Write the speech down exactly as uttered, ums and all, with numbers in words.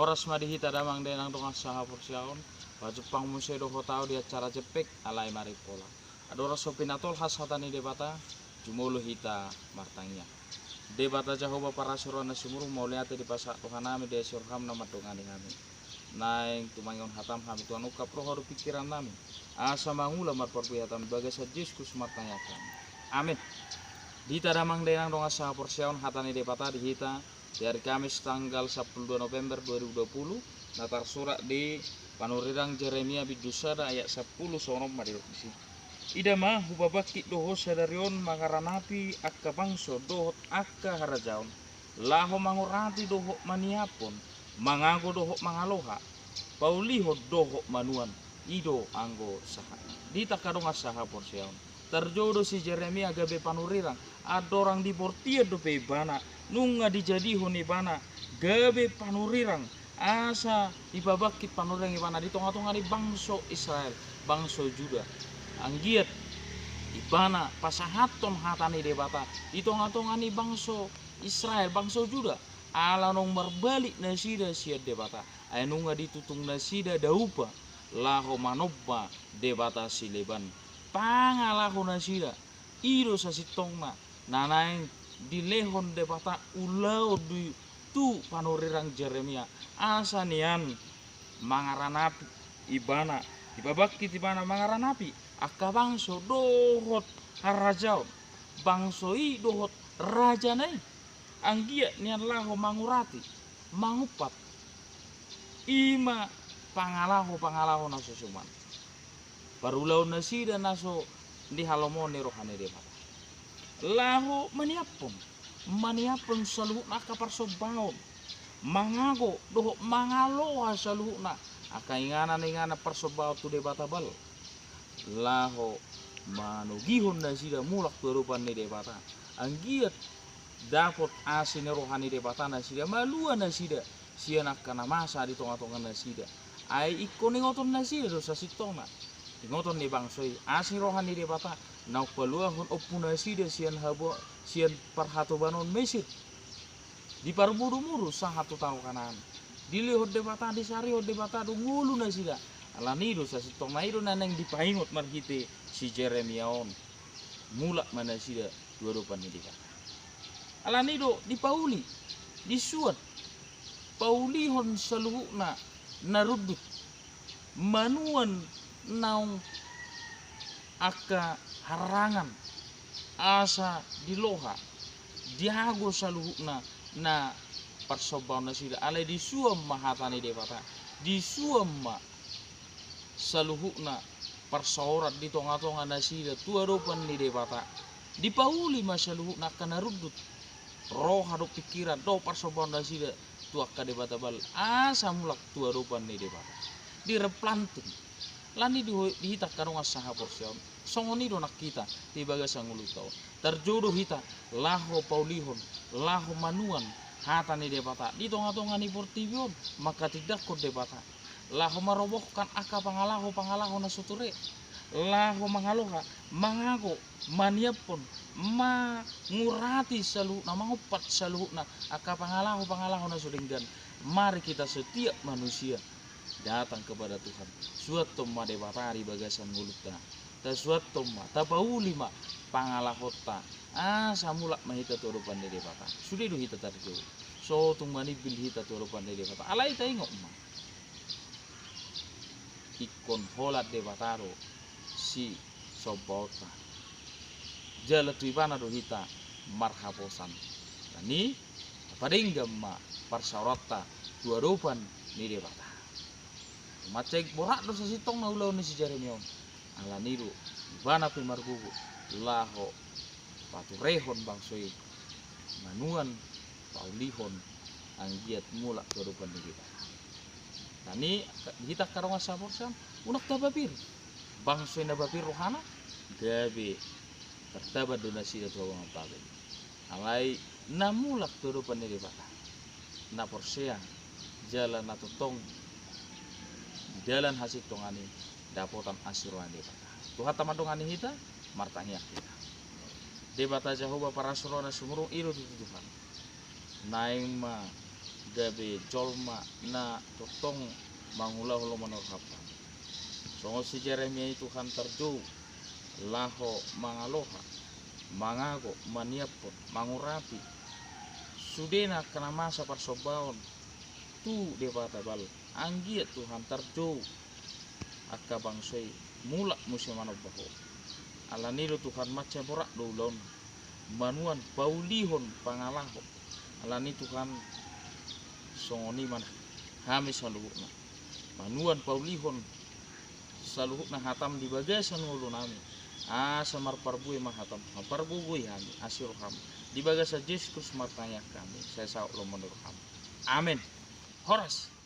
Horas ma di hita damang dainang dongan sahaporseaon. Pajumpang muse dohot ahu di acara Jempek alai Maripola. Andorang so pinatolhas hata ni Debata, jumolo hita martangiang. Debata Jahowa parasi roha na sumurung, mauliate dipasahat Tuhan nami di asi roham na mandongani hami. Naeng tumangihon hatam hami Tuhan, ungkap roha dohot pingkiran nami, asa mangula marparbue hatam, di bagasan Jesus Kristus martangiang hami. Amin. Di hita damang dainang dongan sahaporseaon, hata ni Debata di hita di hari Kamis tanggal sampulu dua November dua ribu dua puluh, na tarsurat di Panurirang Jeremia bindu sada ayat sampulu, songon on ma didok disi. Ida ma, hupabangkit do ho sadari on mangaranapi angka bangso dohot angka harajaon, laho mangurati dohot maniaphon, mangago dohot mangaloha, paulihon dohot manuan, i do anggo sahat. Di hita angka dongan sahaporseaon, tarjou do si Jeremia gabe panurirang, andorang di portibi dope ibana, nunga dijadihon ibana gabe panurirang, asa dipabangkit panurirang ibana di tonga-tonga ni bangso Israel, bangso Juda. Anggiat ibana pasahathon hata ni Debata di tonga-tonga ni bangso Israel, bangso Juda, ala naung marbalik nasida sian Debata, ai nunga ditutung nasida daupa laho manomba debata sileban. Pangalaho nasida, i do sasintongna na naeng dilehon Debata ulaon di tu panurirang Jeremia, asa nian mangaranapi ibana, dipabangkit ibana mangaranapi angka bangso dohot harajaon, bangso i dohot rajana i, anggiat nian laho mangurati, mangumpat. I ma pangalaho-pangalaho na so suman, parulaon nasida na so dihalomohon ni roha ni Debata. Laho maniaphon, maniaphon saluhutna angka parsombaon, mangago dohot mangaloha saluhutna angka inganan-inganan parsombaon tu debata Baal, laho manogihon nasida mulak tu adopan ni Debata, anggiat dapot asi ni roha ni Debata nasida, malua nasida sian angka na masa di tonga-tonga nasida. Ai ingkon ingoton nasida do sasintongna, ingoton ni bangso i asi roha ni Debata, naung paluahon ompu nasida sian habo, sian parhatobanon Mesir, diparmudu-mudu sahat tu tano Kanaan. Dilehon Debata, disarihon Debata do ngolu nasida. Alani i do sasintongna i do na naeng dipaingot marhite si Jeremia on. Mulak ma nasida tu adopan ni Debata. Alani i do dipauli, disuan, paulihon saluhutna na rundut, manuan naung angka harangan, asa diloha, diago saluhutna na parsombaon nasida, alai disuan ma hata ni Debata, disuan ma saluhutna parsaoran di tonga-tonga nasida tu adopan ni Debata. Dipauli ma saluhutna angka na rundut, roha dohot pingkiran dohot parsombaon nasida tu angka debata Baal, asa mulak tu adopan ni Debata. Direplanting. Alani i do di hita angka dongan sahaporseaon, songon i do nang hita di bagasan ngolunta on. Tarjou do hita laho paulihon, laho manuan hata ni Debata di tonga-tonga ni portibi on, manghatindanghon Debata, laho marobohkan angka pangalaho-pangalaho na so ture, laho mangaloha, mangago, maniaphon, mangurati saluhutna, mangumpat saluhutna angka pangalaho-pangalaho na so denggan. Mari kita setiap manusia datang kepada Tuhan. Suanhon ma Debata di bagasan ngolunta. Tasuanhon ma, tapauli ma pangalahonta, asa mulak ma hita tu adopan ni Debata. Sude do hita tarjou. So tung manimbil hita tu adopan ni Debata. Alai taingot ma, ingkon holan Debata do sisombaonta, jala tu Ibana do hita marhaposan. Alani i, tapadenggan ma parsaoranta tu adopan ni Debata. Mansai borat do sasintongna ulaon ni si Jeremia on. Alani i do ibana pe margogo laho paturehon bangso i, manuan, paulihon, anggiat mulak tu adopan ni Debata. Alani i, di hita angka dongan sahaporseaon, unang tapapir. Bangso i na papir rohana, gabe tartaban do nasida tu habuangan pagari. Alai na mulak tu adopan ni Debata, na porsea jala na tongtong di dalan hasintongan i dapotan asi roha ni Debata. Tuhanta mandongani hita, martangiang hita. Debata Jahowa parasi roha na sumurung, i do tutu Tuhan. Naeng ma gabe jolma na tongtong mangulahon lomo ni roham. Songon si Jeremia i Tuhan tarjou laho mangaloha, mangago, maniaphon, mangurapi sudena angka na masa parsombaon tu Debata balga. Anggiat Tuhan tarjou angka bangso i mulak muse manomba Ho. Alani do Tuhan mansai borat do ulaon manuan paulihon pangalaho. Alani Tuhan songon i ma hami saluhutna manuan paulihon saluhutna hatam di bagasan ngolunami. Asa marparbue ma hatam Tuhan, pargogoi hami asi roham. Di bagasan Jesus Kristus martangiang hami, sai saut lomo ni roham. Amen. Horas.